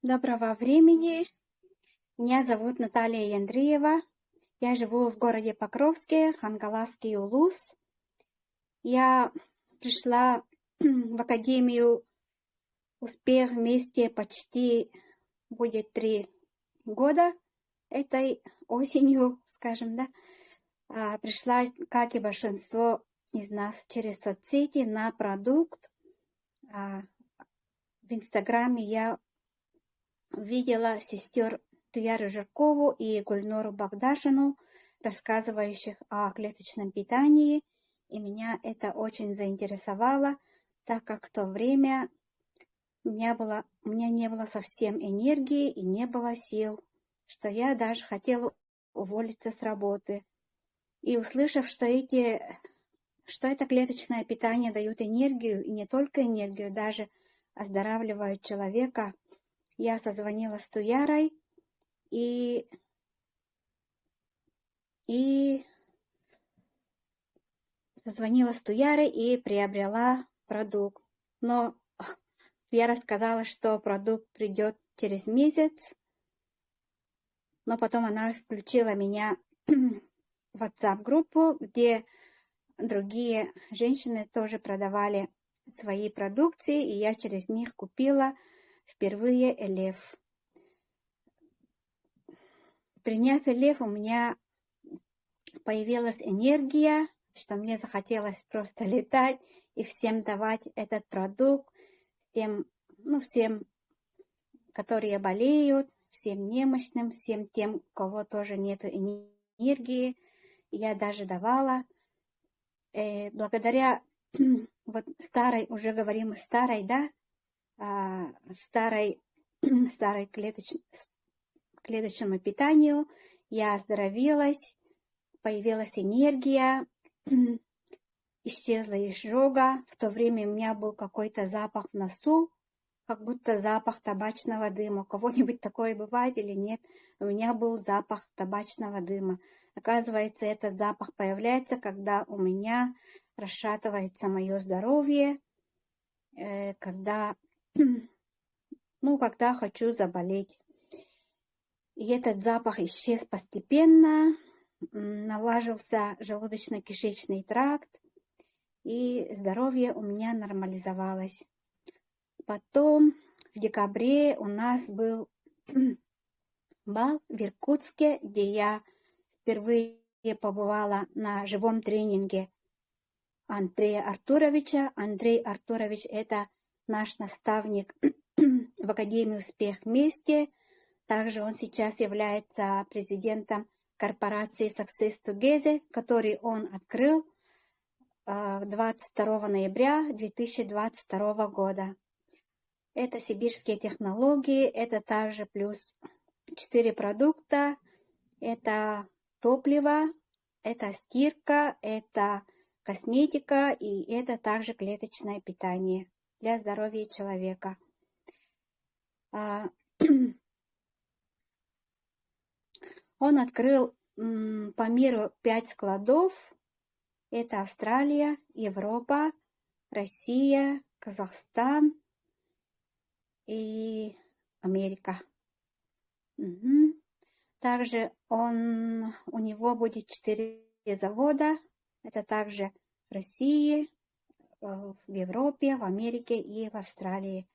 Доброго времени. Меня зовут Наталья Яндреева. Я живу в городе Покровске, Хангаласский улус. Я пришла в Академию «Успех вместе» почти будет 3 года этой осенью, скажем, да. Пришла, как и большинство из нас, через соцсети на продукт. В Инстаграме я увидела сестер Туяру Жиркову и Гульнору Багдашину, рассказывающих о клеточном питании, и меня это очень заинтересовало, так как в то время у меня не было совсем энергии и не было сил, что я даже хотела уволиться с работы. И, услышав, что это клеточное питание дает энергию, и не только энергию, даже оздоравливают человека, я созвонилась с Туярой и созвонила с Туярой и приобрела продукт. Но Туяра сказала, что продукт придет через месяц, но потом она включила меня в WhatsApp-группу, где другие женщины тоже продавали свои продукции, и я через них купила впервые Элев. Приняв Элев, у меня появилась энергия, что мне захотелось просто летать и всем давать этот продукт, всем, ну, всем, которые болеют, всем немощным, всем тем, у кого тоже нет энергии. Я даже давала. Благодаря вот старой, уже говорим, старой, да, старой клеточному питанию, я оздоровилась, появилась энергия, исчезла изжога. В то время у меня был какой-то запах в носу, как будто запах табачного дыма. У кого-нибудь такое бывает или нет? У меня был запах табачного дыма. Оказывается, этот запах появляется, когда у меня расшатывается мое здоровье, ну, когда хочу заболеть. И этот запах исчез постепенно, налажился желудочно-кишечный тракт, и здоровье у меня нормализовалось. Потом в декабре у нас был бал в Иркутске, где я впервые побывала на живом тренинге Андрея Артуровича. Андрей Артурович – это наш наставник в Академии «Успех вместе». Также он сейчас является президентом корпорации Success Together, который он открыл 22 ноября 2022 года. Это сибирские технологии, это также плюс 4 продукта, это топливо, это стирка, это косметика и это также клеточное питание для здоровья человека. Он открыл по миру пять складов. Это Австралия, Европа, Россия, Казахстан и Америка. Угу. Также у него будет четыре завода. Это также в России, в Европе, в Америке и в Австралии,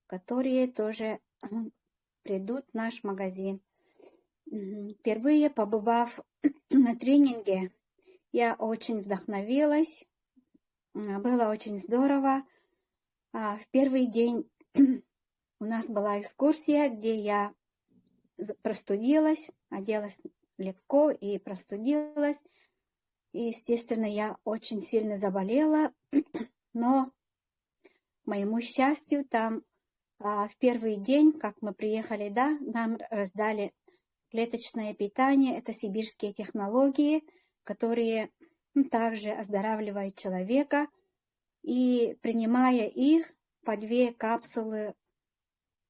которые тоже придут в наш магазин. Впервые побывав на тренинге, я очень вдохновилась. Было очень здорово. В первый день у нас была экскурсия, где я простудилась, оделась легко и простудилась. И, естественно, я очень сильно заболела, но, к моему счастью, там в первый день, как мы приехали, да, нам раздали клеточное питание. Это сибирские технологии, которые, ну, также оздоравливают человека. И, принимая их по две капсулы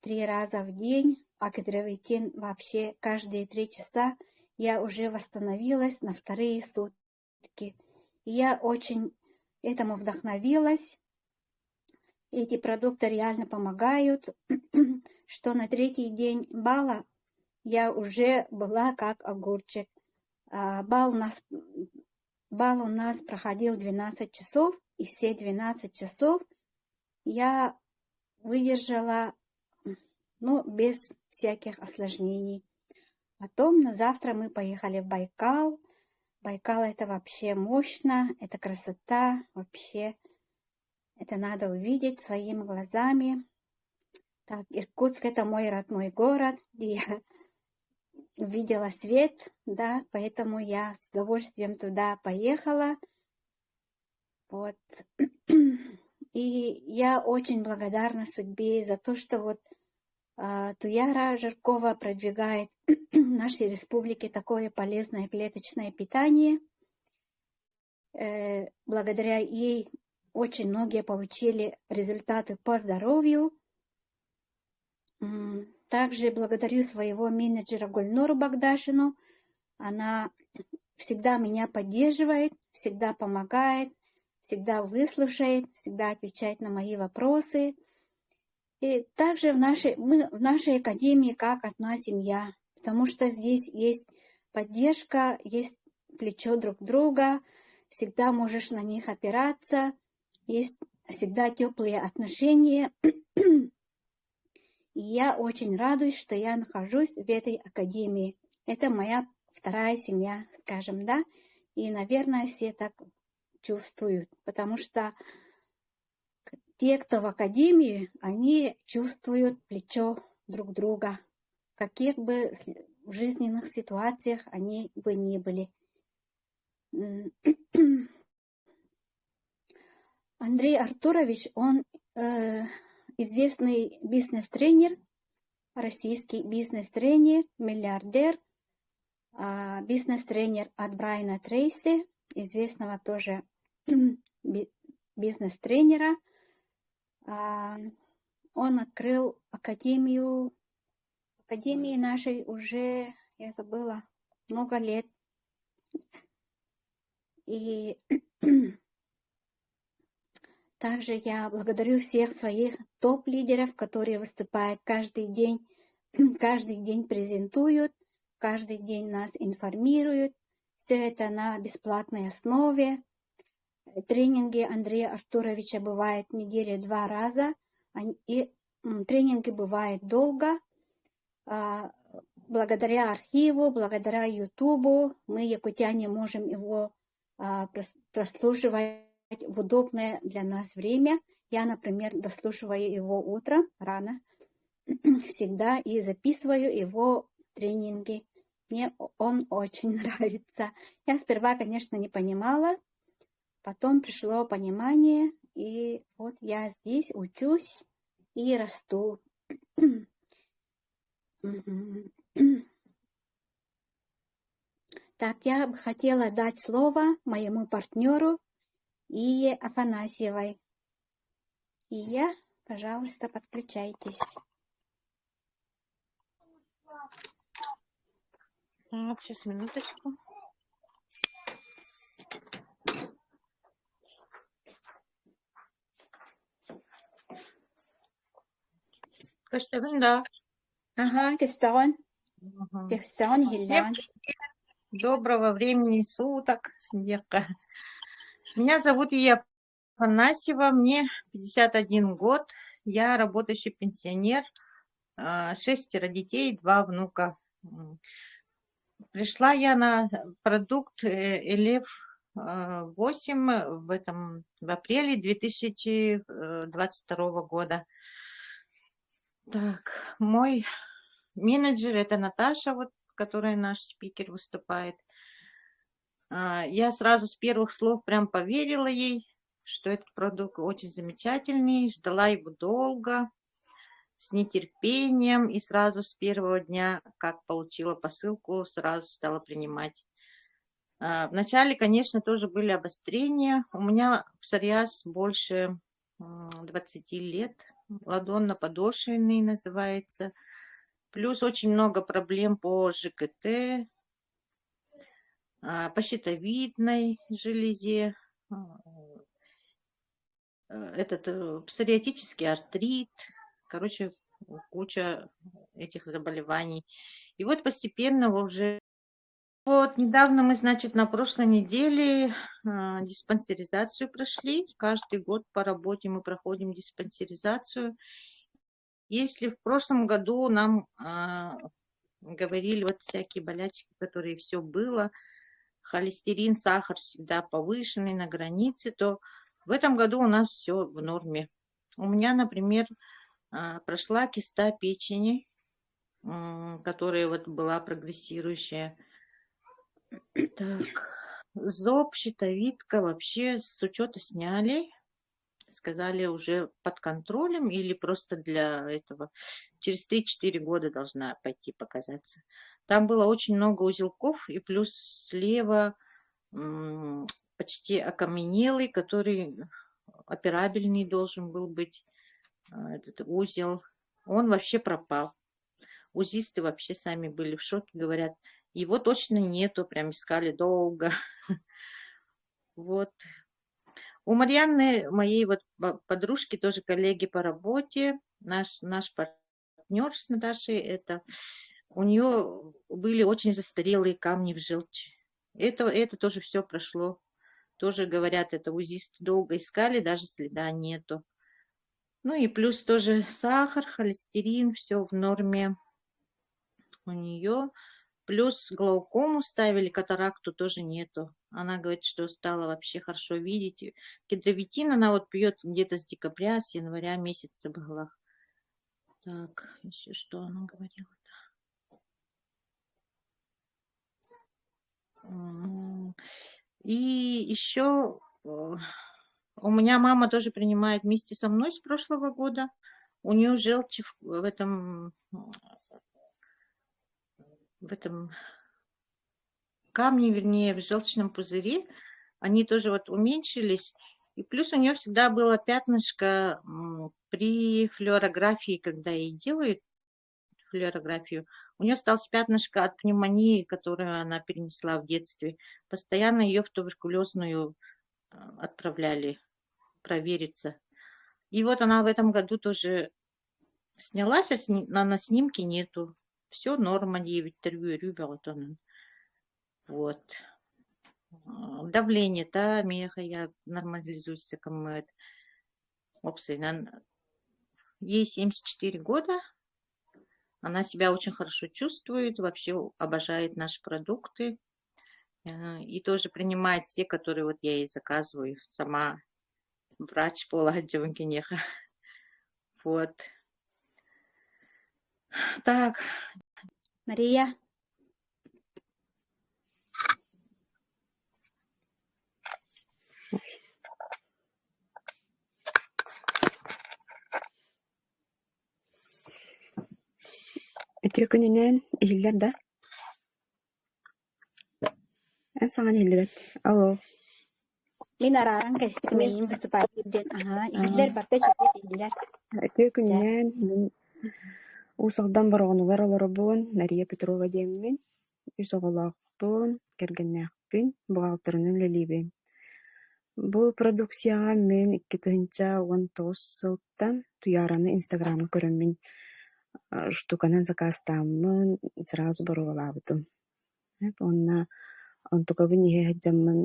три раза в день, а кедровитин вообще каждые 3 часа, я уже восстановилась на вторые сутки. И я очень этому вдохновилась. Эти продукты реально помогают, что на третий день бала я уже была как огурчик. Бал у нас проходил 12 часов, и все 12 часов я выдержала, ну, без всяких осложнений. Потом на завтра мы поехали в Байкал. Байкал это вообще мощно, это красота, вообще это надо увидеть своими глазами. Так, Иркутск это мой родной город, где я увидела свет, да, поэтому я с удовольствием туда поехала. Вот. И я очень благодарна судьбе за то, что вот Туяра Жиркова продвигает в нашей республике такое полезное клеточное питание. Благодаря ей очень многие получили результаты по здоровью. Также благодарю своего менеджера Гульнору Багдашину. Она всегда меня поддерживает, всегда помогает, всегда выслушает, всегда отвечает на мои вопросы. И также мы в нашей академии как одна семья, потому что здесь есть поддержка, есть плечо друг друга, всегда можешь на них опираться, есть всегда теплые отношения. И я очень радуюсь, что я нахожусь в этой академии. Это моя вторая семья, скажем, да. И, наверное, все так чувствуют, потому что те, кто в академии, они чувствуют плечо друг друга, в каких бы жизненных ситуациях они бы ни были. Андрей Артурович, он известный бизнес-тренер, российский бизнес-тренер, миллиардер, бизнес-тренер от Брайана Трейси, известного тоже бизнес-тренера. Он открыл академию, академии нашей уже, я забыла, много лет. И также я благодарю всех своих топ-лидеров, которые выступают каждый день презентуют, каждый день нас информируют. Все это на бесплатной основе. Тренинги Андрея Артуровича бывают в неделю два раза, и тренинги бывают долго. Благодаря архиву, благодаря Ютубу мы, якутяне, можем его прослушивать в удобное для нас время. Я, например, дослушиваю его утром рано всегда и записываю его тренинги. Мне он очень нравится. Я сперва, конечно, не понимала, потом пришло понимание, и вот я здесь учусь и расту. Мгм. Так, я бы хотела дать слово моему партнеру Ие Афанасьевой. Ия, пожалуйста, подключайтесь. Так, сейчас, минуточку. Көстөбүн да. Ага, көстөҕүн. Көстөҕүн Всем иһиллэҕин. доброго времени суток. Синдиэххэ. Меня зовут Ия Афанасьева, мне 51 год, я работающий пенсионер, шестеро детей, два внука. Пришла я на продукт Элев 8 в апреле 2022 года. Так, мой менеджер это Наташа, вот, которая наш спикер выступает. Я сразу с первых слов прям поверила ей, что этот продукт очень замечательный, ждала его долго, с нетерпением, и сразу с первого дня, как получила посылку, сразу стала принимать. Вначале, конечно, тоже были обострения. У меня псориаз больше 20 лет, ладонно-подошвенный называется. Плюс очень много проблем по ЖКТ, по щитовидной железе, этот псориатический артрит. Короче, Куча этих заболеваний. И вот постепенно уже... Вот недавно мы, значит, на прошлой неделе диспансеризацию прошли. Каждый год по работе мы проходим диспансеризацию. Если в прошлом году нам говорили вот всякие болячки, которые все было, холестерин, сахар всегда повышенный на границе, то в этом году у нас все в норме. У меня, например, прошла киста печени, которая вот была прогрессирующая. Так, зоб, щитовидка вообще с учета сняли. Сказали, уже под контролем или просто для этого. Через 3-4 года должна пойти показаться. Там было очень много узелков, и плюс слева почти окаменелый, который операбельный должен был быть, этот узел. Он вообще пропал. Узисты вообще сами были в шоке, говорят, его точно нету, прям искали долго. Вот. У Марьяны, моей вот подружки, тоже коллеги по работе, наш партнер с Наташей, это у нее были очень застарелые камни в желчи. Это тоже все прошло. Тоже, говорят, это узисты долго искали, даже следа нету. Ну и плюс тоже сахар, холестерин, все в норме у нее. Плюс глаукому ставили, катаракту тоже нету. Она говорит, что стала вообще хорошо видеть. Кедровитин она вот пьет где-то с декабря, с января месяца была. Так, еще что она говорила-то? И еще у меня мама тоже принимает вместе со мной с прошлого года. У нее желчь в этом камне, вернее, в желчном пузыре, они тоже вот уменьшились. И плюс у нее всегда было пятнышко при флюорографии, когда ей делают флюорографию, у нее осталось пятнышко от пневмонии, которую она перенесла в детстве. Постоянно ее в туберкулезную отправляли провериться. И вот она в этом году тоже снялась, а на снимке нету. Все норма, 9 вот. Вот. Давление, та меха, я нормализуюсь, Ей 74 года. Она себя очень хорошо чувствует, вообще обожает наши продукты. И тоже принимает все, которые вот я ей заказываю. Сама врач Пола Джованкинеха. Вот. Так. Мария. Үтүө күнүнэн иһиллэр да? Эн саҥан иһиллибэт. Алло. Мин арааран кэбиспитим эйиин выступаайдыыр диэн. Аһаа, иһиллэр барыта үчүгэй иһиллэр. Үтүө күнүнэн мин Уус Алдан Бороҕонугар олоробун, Нария Петрова диэммин, үс оҕолоохпун, кэргэннээхпин, буҕаалтырынан үлэлиибин. Бу продукцияҕа мин 2019 сылтан Туйаараны Инстаграмҥа көрөммүн штуканан заказтааммын сразу боруобалаабытым. Уонна онтукабын иһэ сылдьаммын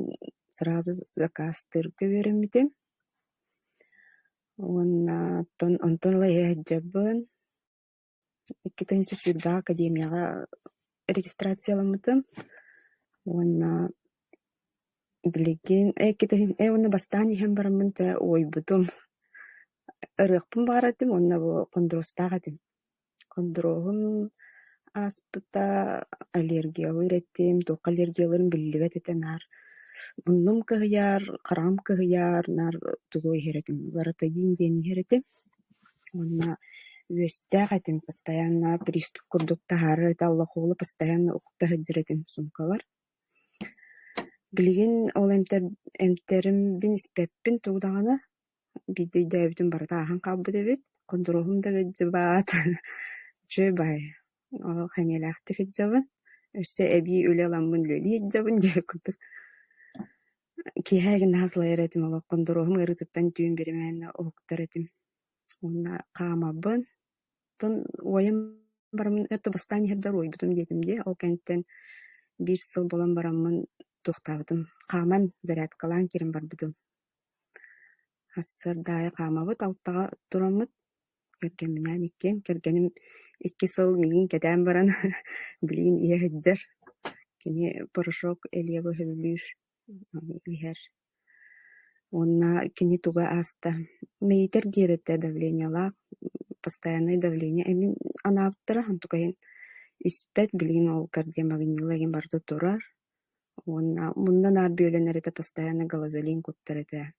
сразу заказтыырга үөрэммитим. Уонна онтон ыла иһэ сылдьабын. 2020 академияҕа регистрацияламмытым. Уонна билигин уонна бастаан иһэн бараммын дьэ уойбутум. Ырыахпын баҕарар этим уонна бу хондростаах этим. Хондроһум ааспыта, аллергиялыыр этим, туохха аллергиялыырым биллибэт этэ наар. Муннум кыһыйар, хараҕым кыһыйар, наар тугу иһэр этим, лоратадин диэн иһэр этим. Уонна үөстээх этим, постоянно приступ курдук таһаарар этэ, аллахолу постоянно укта сылдьар этим суумкабар. Билигин ол эмтэрим испэппин тугу даҕаны, биирдэ өйдөөбүтүм барыта ааһан хаалбыт эбит, хондуруоһум да ыалдьыбат, үчүгэй баҕайы, олох сэниэлээхтик сылдьабын, өссө эбии үлэ ыламмын үлэлии сылдьабын диэбит курдук. Киэһэ наһаа сылайар этим, олох хондуруоһум ыарыытыттан түүн биримээннэ уһуктар этим. Уонна хаамабын, Онтон уойан бараммын, это бастаан иһэрбэр уойбутум диэтим дии, ол кэнниттэн биир сыл буолан бараммын туохтаабытым, хааман зарядкалаан киирэн барбытым. Сарсыарда аайы хаамабыт, алтаҕа тураммыт, кэргэмминээн иккиэн, кэргэним икки сыл миигин кэтээн баран билигин иһэ сылдьар. Кини порошок Элевы сөбүлүүр, ону иһэр. Уонна кини туга ааста, мэйиитэ эргийэр этэ давлениелаах, постоянное давление эмин анаабыттара, онтукайын испэт, билигин ол кардиомагнила игин барыта турар. Уонна мунна наар бүөлэнэр этэ, постоянно галазолин куттар этэ.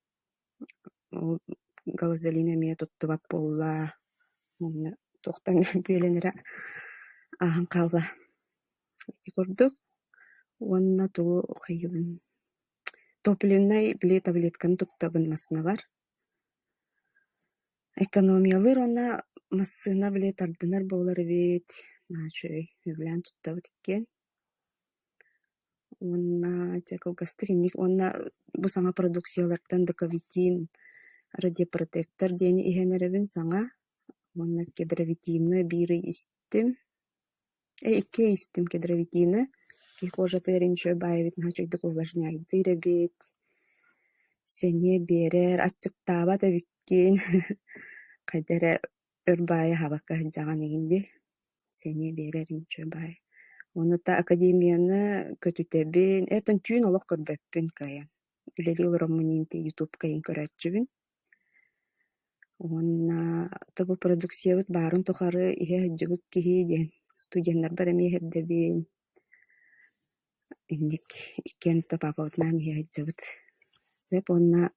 Ол галазолин эмиэ туттубат буолла. Уонна туохтан бүөлэнэрэ ааһан хаалла. Ити курдук. Уонна тугу хайыыбын топливнай били таблетканы туттабын массыынабар. Экономиялыыр уонна массыына били тардынар буолар эбит. Наһаа үчүгэй, сөбүлээн туттабыт иккиэн. Уонна дьэ кылгастык инник уонна бу саҥа продукциялартан Доковитин, радиопротектор диэни иһэн эрэбин саҥа. Уонна кедровитины биир ый истим. Икки ый истим кедровитины. Киһи кожатыгар үчүгэй баай эбит, наһаа үчүгэйдик увлажняйдыыр эбит, сэниэ биэрэр, аччыктаабат эбиккин, хайда эрэ өр баайы аһаабакка сылдьаҕын игин дии, сэниэ биэрэр үчүгэй баай. Уонна та академияны көтүтэбин, оттон түүн олох көрбөппүн кыайан. Үлэлии олороммун ити ютубка игин көрөөччүбүн. Уонна тобу продукциябыт баарын тухары иһэ сылдьыбыт киһи диэн студеннарбар эмиэ иһэрдэбин. Инник иккиэн то паапабытынаан иһэ сылдьабыт. Сөп уонна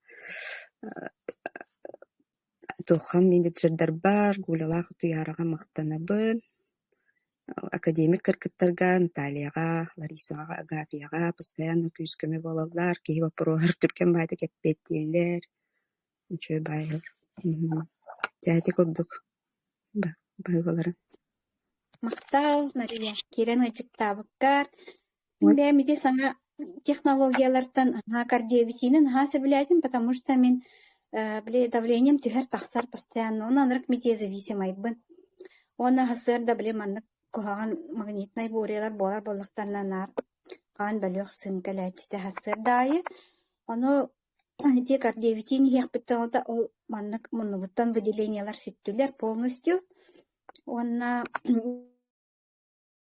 туохха менеджердарбар, Гулялаах Туйаараҕа махтанабын. Академик кыргыттарга Натальяҕа, Ларисаҕа, Агафьяҕа постоянно күүс-көмө буолаллар, киһи боппуруоһар түргэн баайдык эппиэттииллэр. Үчүгэй баайылар. Дьэ ити курдук баһыыбалара. Махтал, Мария, киирэн ыалдьыттаабыккар. Мин бэйэм ити саҥа технологиялартан наһаа кардиовитины наһаа сөбүлээтим, потому что мин били давлением түһэр-тахсар постоянно, онон ынырык метеозависимайбын. Уонна сарсыарда били маннык куһаҕан магнитнай буурьялар буолар буоллахтарына наар хаан бөлүөх сыҥ кэлээччитэ сарсыарда аайы. Ону ити кардиовитин иһиэхпиттэн ылата ол маннык муннубуттан выделениелар сүттүлэр полностью. Уонна